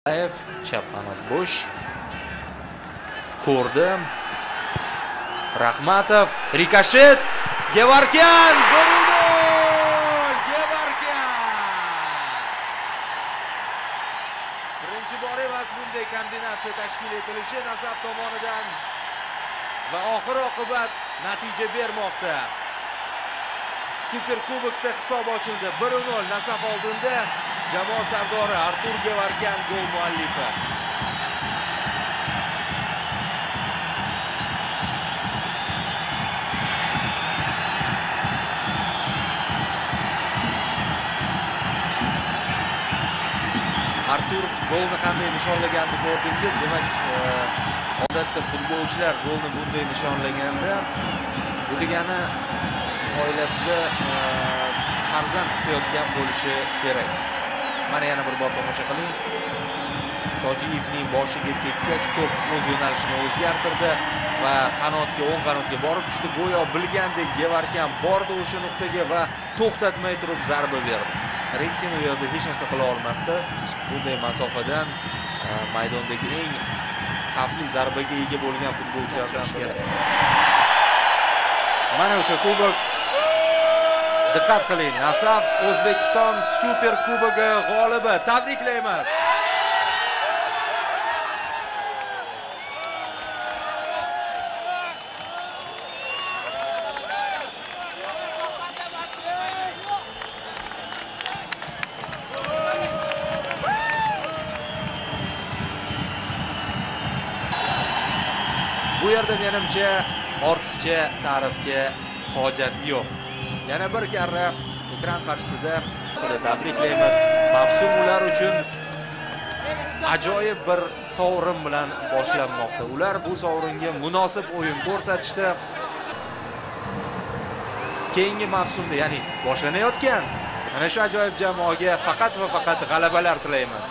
Chap qanot bo'sh. Ko'rdim. Rahmatov, rikoshet, Gevorkyan 1-0. Gevorkyan. Birinchi bor emas bunday kombinatsiya tashkil etilishi Nasaf tomonidan va oxir oqibat natija bermoqda. Super kubokda hisob ochildi. 1-0 Nasaf oldinda. Jamoa sardori Artur Gevorkyan gol muallifi. Artur golni qanday nishonlaganini ko'rdingiz. Demak, odatda futbolchilar golni bunday nishonlaganda, bu degani oilasida farzand kutayotgan bo'lishi kerak. Mana yana bir bor tomosha qiling. Tojiyevning boshiga tekkach to'p o'z yo'nalishini o'zgartirdi va qanotga, o'ng qanotga borib tushdi. Go'yo bilgandek Gevorkyan bordi o'sha nuqtaga va to'xtatmay turib zarba berdi. Ribkin u yerda hech narsa qila olmasdi. Bunday masofadan maydondagi eng xavfli zarbaga ega bo'lgan futbolchilardan biri. Mana o'sha kubok. Diqqat qiling, Nasaf O'zbekiston Super Kubogi g'olibi. Tabriklaymiz. Bu yerda menimcha ortiqcha ta'rifga hojat yo'q. Yana bir karra ekran qarshisida tabriklaymiz. Mavsum ular uchun ajoyib bir sovrin bilan boshlanmoqda. Ular bu sovringa munosib o'yin ko'rsatishdi. Keyingi mavsumda, ya'ni boshlanayotgan mana shu ajoyib jamoaga faqat va faqat g'alabalar tilaymiz.